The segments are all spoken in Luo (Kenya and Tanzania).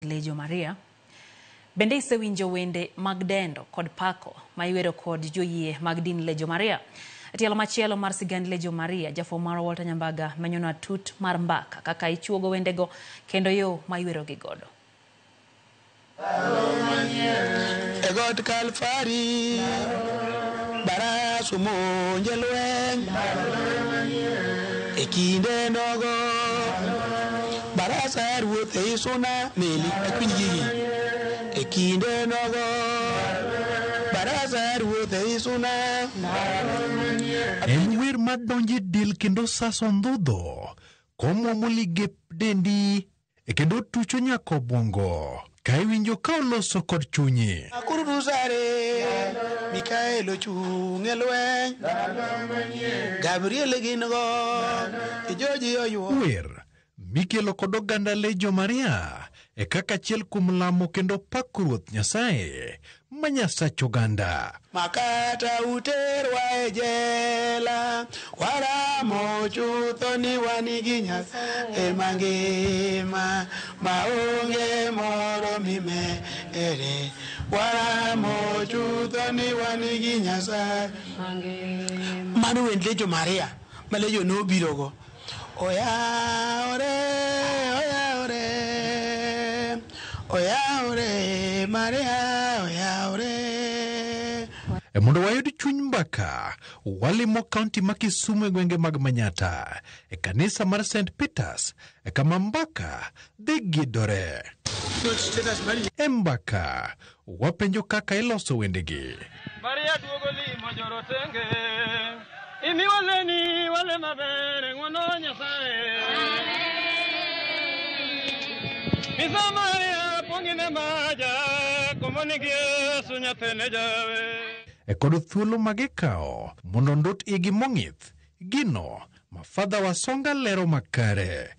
Legio Maria. Bende isewinjo wende mag dendo kod pako ma iwero kod joyie mag din Legio Maria? E tielo machielo mar sigand Legio Maria, jafwambo marwa Walter Nyambaga menyonwa tut mar mbaka kaka ichuogo wendego kendo yo ma iwerogi godo. E got Kalfari, baras omonje lweny. E kinde nogo, barasa ruoth ei suna meli akwinj gigi. E kinde nogo, barasa ruoth ei suna. En wer madonjo e del kendo saso ndhudho komwomo ligep dendi e kendo tucho nyaka obwongo ka iwinjo ka oloso kod chunyi. Akuru Rusare, Mikael ochung' e lweny. Gabriel gin go, Joji oyuo. Wer mikelo kod oganda Legio Maria e kaka achiel kuom lamo kendo pako Ruoth Nyasaye ma Nyasach oganda. Makata uterwa e jela, waramo chutho ni wan gi Nyasaye mangima, maonge moro mimere. Waramo chutho ni wan gi Nyasaye. Mano wend Legio Maria, ma Legio nobirogo. Oyaore, oyaore, oyaore, Maria, oyaore. E mondo wayud chuny mbaka, walimo kaunti ma Kisumu e gwenge mag Manyata, e kanisa mar St. Peters, e kama mbaka dhi gidore. E mbaka, wapenjo kaka iloso wendegi. Maria duogo limo jorotenge. Imi waleni wale maber e ng'wono Nyasaye. Misa Maria pong'ine maja komoni gi Yesu nyathine jawe. E kod thuolo ma gikawo mondo ondot igi mong'ith, gino ma Father Wasonga lero makare.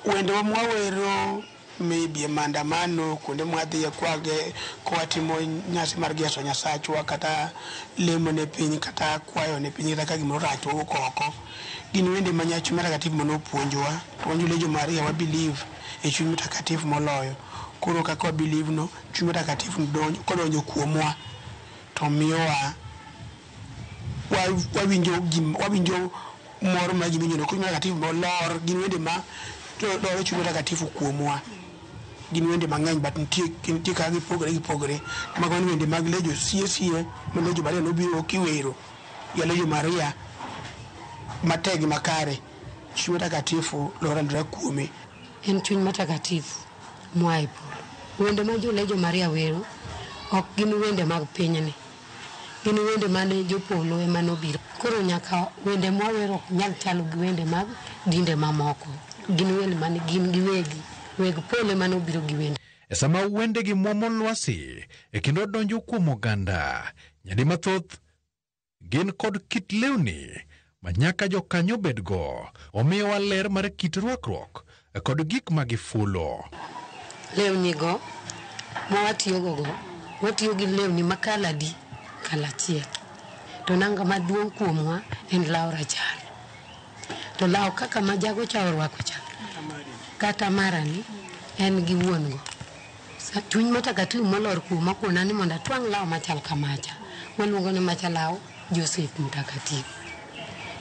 Wendewa mwawero maybe e maandamano kuonde mwadhiye kwage kwatimo nyasi mar geso Nyasachwa kata lemo ne piny kata kwayo ne piny kata ka gimoro rach to wawuok oko. Gin wende ma Chuny Mtakatifu manopuonjowa to wan jo Legio Maria wa believe e Chuny Mtakatifu moloyo. Koro kaka wa believe no, Chuny Mtakatifu kodonjo kuomwa to miyowa wawinjo mor mar gima iwinjono. Chuny Mtakatifu molor gin wende ma loro Chuny Mtakatifu kuomwa. Gin wende mang'eny but nitie kaka gipogore gipogore. Mago wende mag Legio sie sie ma Legio Maria nobiro kiwero ya Legio Maria matek gi makare. Chuny Mtakatifu lor alora kuome. En chuny matakatifu moa e polo. Wende ma jo Legio Maria wero ok gin wende mag pinyni. Gin wende mane jopolo ema nobiro. Koro nyaka wende mwawero ok nyal chalo gi wende mag dinde mamoko. Gin wende mane gin giwegi. Weg polo ema nobiro gi wende. E sama wendegi mwomo lwasi e kendo donjo kuom oganda, nyadi mathoth gin kod kit lewni ma nyaka jokanyo bedgo. Omiyowa ler mar kit rwakruok kod gik ma gifulo. Lewni go ma watiyogo go, watiyo gi lewni ma kala di kala achiel. To nanga maduong' kuomwa en law rachar. To law kaka ma jago cha orwako cha, kata marani, en gi wuon go. Chuny matakatifu molor kuoma kona ni mondo atwang' law machal kamacha. Waluongo ni macha law Joseph Mtakatifu.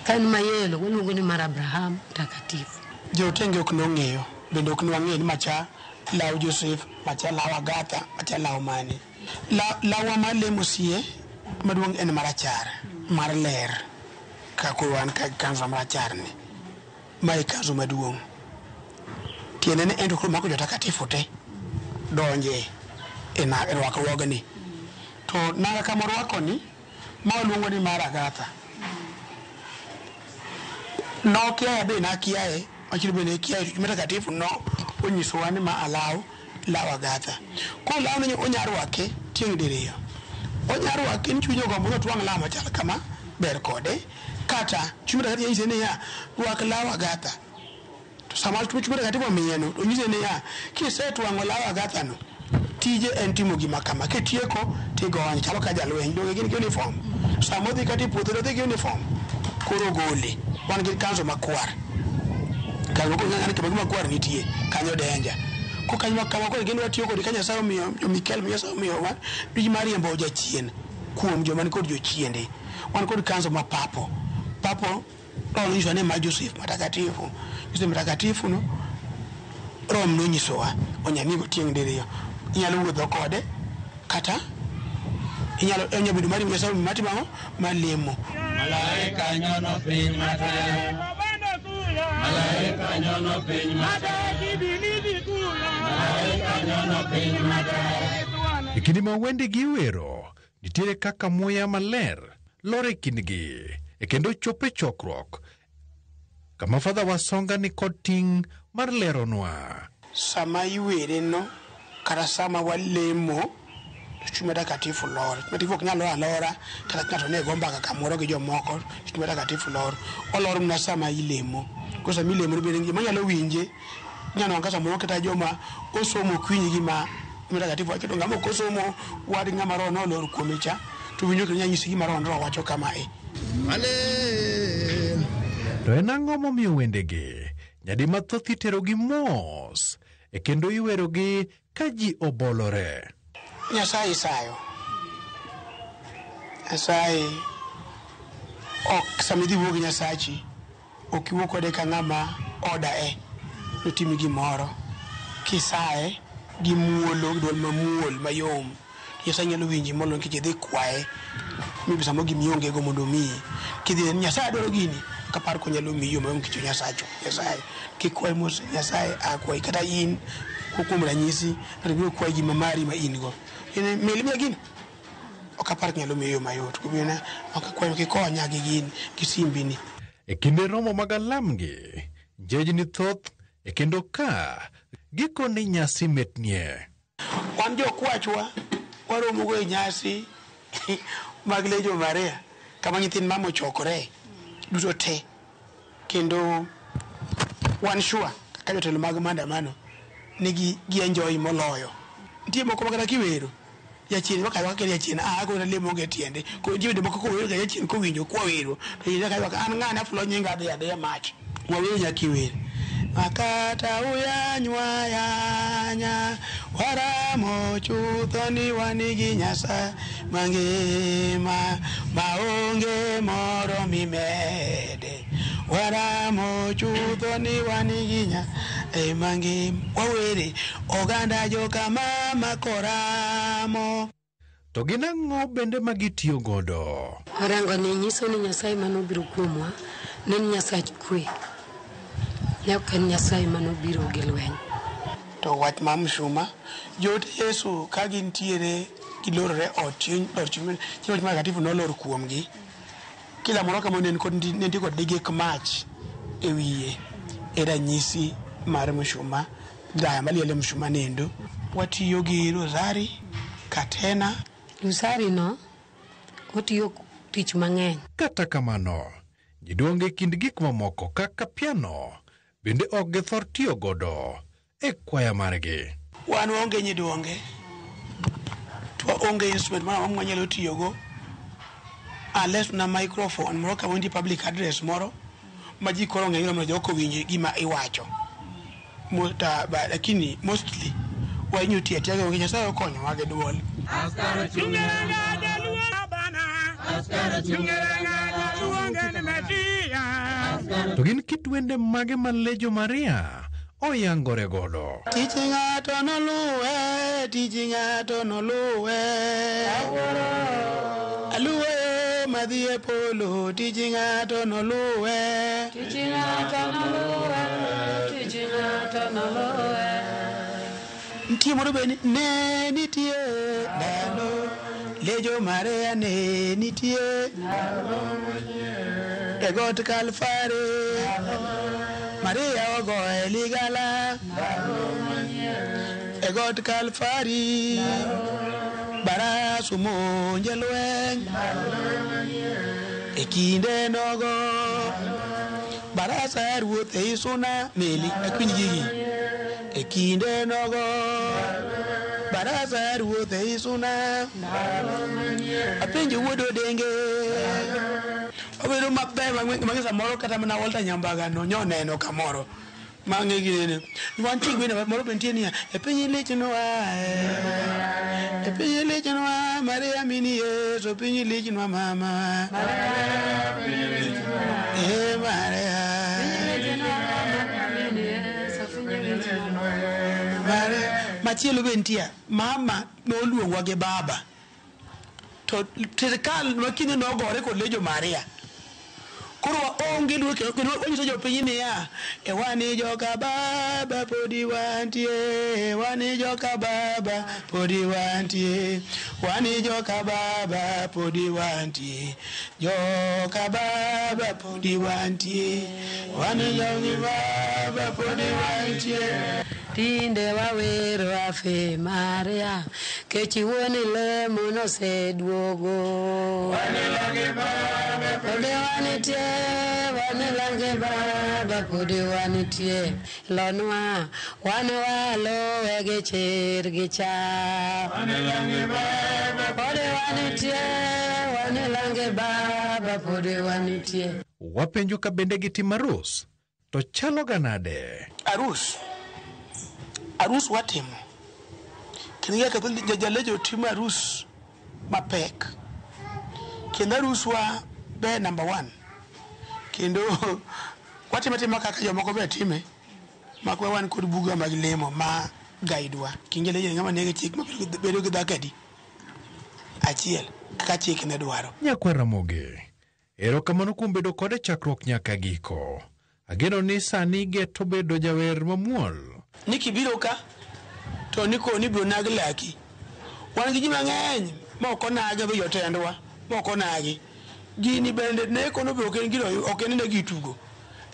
Ka en mayelo, waluongo ni mar Abraham Mtakatifu. Jorotenge ok nong'eyo, bende ok nwang'eyo ni macha law Joseph, macha law Agatha, macha law mane. Lawwa mar lemo sie maduong' en marachar, mar ler. Ka koro wan ka kanzu marachar ni, mae kanzu maduong'. Tiende ni en to koro mako jotakatifu te donje e rwakruogni. To nanga kama orwako ni, ma waluongo ni mar Agatha. Nokiaye be nakiaye, machielo be ne kiaye, Chuny Mtakatifu no onyisowa ni ma alaw law Agatha. Koro lawni onya rwake tieng' diriyo. Onya rwake ni chunye ogombo ni otwang' law machal kama ber kode, kata Chuny Mtakatifu nyise niya, rwak law Agatha. To sama Chuny Mtakatifu omiye no, to onyise niya, kisetwang'o law Agatha no, tije en timo gima kama. Kitieko tigonye, chalo ka jalweny, donge gin gi uniform. Sama odhi kata e puodho to odhi gi uniform. Koro gole. Wan gi kanzo makwar. Kanzo koro ng'ani kama gima kwar nitie, kanyo danger. Kokany kama koro gin watiyo kode ka Nyasaye omiyo jo Mikael ma Nyasaye omiyowa tich mar riembo jachien kuom joma nikod jochiende. Wan kod kanzo ma purple. Purple Roho nonyisowa ni ma Joseph Mtakatifu. Joseph Mtakatifu no Roho nonyisowa onyamigo tieng' diriyo. Inyalo wuotho kode kata inyalo onya bedo mari Nyasaye matimo ang'o malemo. Malaika nyono piny matek. Malaika nyono piny matek. Malaika nyono piny matek. E kinde ma wendegi iwero, nitiere kaka muya maler lor e kindgi e kendo chopo e chokruok kama Fadha Wasonga ni kod ting' mar leronwa. Sama iwere no kata sama walemo to chuny mtakatifu lor. Chuny mtakatifu ok nyal lor alora kata ng'ato ne go mbaka kamoro gi jomoko chuny mtakatifu lor. Olor mana sama ilemo. Koro sama ilemo bende joma nyalo winje inyalo nwang'o ka samoro kata joma osomo ok winj gima mtakatifu wacho to ng'ama ok osomo wad ng'ama roho nolor kuome cha to winjo kendo nyalo nyisi gima roho roho wacho kamae. To en ang'o momiyo wendegi nyadi mathoth iterogi mos e kendo iwerogi ka ji obolore? Nyasaye isayo. Nyasaye ok sama idhi wuo gi Nyasachi ok iwuo kode ka ng'ama oda e notimi gimoro. Kisaye gi muolo gi duol mamuol mayom Nyasaye nyalo winji moloyo nikech idhi kwaye maybe samoro gima ionge go mondo omiyi. Kidhi ni Nyasaye adwaro gini ok apar konyalo miyi yo mayom nikech Nyasacho Nyasaye. Kikwaye mos Nyasaye akwayi kata in kuom ranyisi ng'ato biro kwayi gima mari ma in go. Mil miya gino ok apar kinyalo miyi yo mayot. Ok akwayo kikonya gi gini gi simbi ni. E kinde romo mag alamgi, jejni thoth e kendo ka gikone nyasi mitnie. Wan jokwachwa waromo go e nyasi mag Legion Maria kama nyithind mama ochokore duto te kendo wan sure kaka jotelo mag maandamano ni gi enjoy moloyo. Nitie moko ma kata kiwero jachien ywak aywaka kendo jachien a koro lemo onge tiende. Koro nitie wende moko kowero ka jachien kowinjo kwawero to ywak aywaka an ng'ane afulo nyinga adhi adhiya mach. Wawero nyaka iwer. Makata uyanywa yanya waramo chutho ni wan gi Nyasaye mangima maonge moro mimede. Waramo chutho ni wan gi Nyasaye mangima. Wawere oganda joka mama koramo. To gin ang'o bende ma gitiyo godo? Orengo ni nyiso ni Nyasaye manobiro kuomwa ne en Nyasach kwe. Ne ok en Nyasaye manobiro gi lweny. To wach ma msuma, joote Yesu ka gintiere gilorore ot chuny chuny mtakatifu nolor kuomgi. Kila moro kama ne nitie kod ligek mach e wiye e ranyisi mar msuma, ndaya malielo msuma nendo. Watiyo gi rosari, katena. Rosari no otiyo tich mang'eny. Kata kamano, nyiduonge e kind gik mamoko kaka piano bende ok githor tiyo godo e kwaya margi. Wan waonge nyiduonge, to waonge instrument moro amora mwanyalo tiyogo unless na microphone moro kama nitie public address moro ma ji koro ng'eny mondo jok owinj gima iwacho. Lakini mostly wahinyo tiyo atiya gi Nyasaye okonyowa gi duol. To gin kit wende mage ma Legion Maria oyangore godo? Tich ng'ato noluwe, tich ng'ato noluwe. Aluwe madhi e polo, tich ng'ato noluwe. Tich ng'ato noluwe, tich ng'ato noluwe. Nitie moro be ne nitie ndalo Legion Maria ne nitie e got Kalfari Maria ogoye ligala e got Kalfari Baras omonje lweny e kinde nogo Barasa ruoth ei suna meli akwinj gigi e kinde nogo Barasa ruoth ei suna apenjo wuod Odenge obedo maber ma samoro kata mana Walter Nyambaga no nyoneno kamoro Mang'e ginene. Wantie gi wende moro be nitie niya, e piny lichnwa, e piny lichnwa, Maria mini Yesu, piny lichnwa mama. Eh, Maria. Maria. Machielo be nitie, mama noluongwa gi baba. To sirikal ma kinde nogore kod Lejo Maria. Koro waonge luor kendo wanyiso jopiny niya, e wani joka baba podi wantie, wani joka baba podi wantie, wani joka baba podi wantie, joka baba podi wantie, wani joka baba podi wantie. Tinde wawero Ave Maria, kech wuon lemo noseduogo. Podi wanitie, wanilange baba, podi wanitie. Lonwa, wan walowe gi chir gi cha. Podi wanitie, wanilange baba, podi wanitie. Wapenjo ka bende gitimo arus, to chalo ga nade? Arus. Arus watimo. Kendo kaka jalejo timo arus mapek. Kendo aruswa be number 1. Kendo watimo atima kaka jomoko be time. Makwa wan kod buga mag lemo ma guide wa. Kinge lejo ng'ama nigi chik ma bedo gi dhako adi? Achiel. Kaka chik ne dwaro. Nyakwar Ramogi, erokamano kuom bedo kode chakruok nyaka giko. Ageno ni sani geto bedo jawer mamuol. Ni kibiro ka, to nikoni ibiro nag laki. Wan gi ji mang'eny ma ok onagi gi jotendwa, ma ok onagi. Gini bende ne kono be ok en gino, ok en ne gitugo.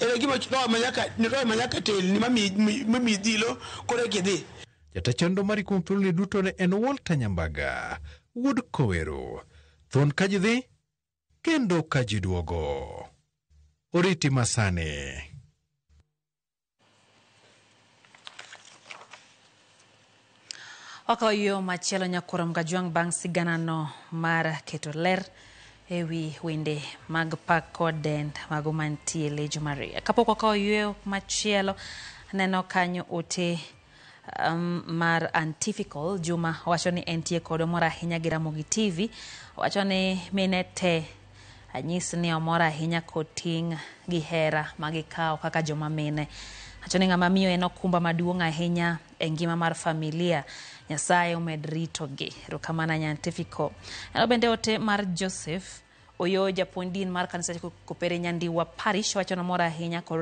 Ere gima roho ma nyaka telni mamiyi dhilo koro eka idhi. Jata chenro mari kuom thuoloni duto ne en Walter Nyambaga, wuod Kowero. Thuon ka ji dhi, kendo ka ji duogo. Oriti masani. Wakawo yo machielo nyakwar Mgajwang' bang' siganano mar keto ler ewi wende mag pak kod dend mago mantie Lejo Maria. Kapok wakawo yo machielo, aneno kanyo ote mar Antifical Juma wacho ni entie kod omor ahinya gi Ramogi TV. Wacho ni mine te anyis ni omor ahinya kod ting' gi hera magikawo kaka joma mine. Wacho ni ng'ama miyo en okumba maduong' ahinya e ngima mar familia. Nyasaye omed ritogi. Erokamano Nyantifico. Eno bende ote mar Joseph Oyo, japuonj din mar kanisa Kopere Nyandiwa Parish, wacho ni omor ahinya kod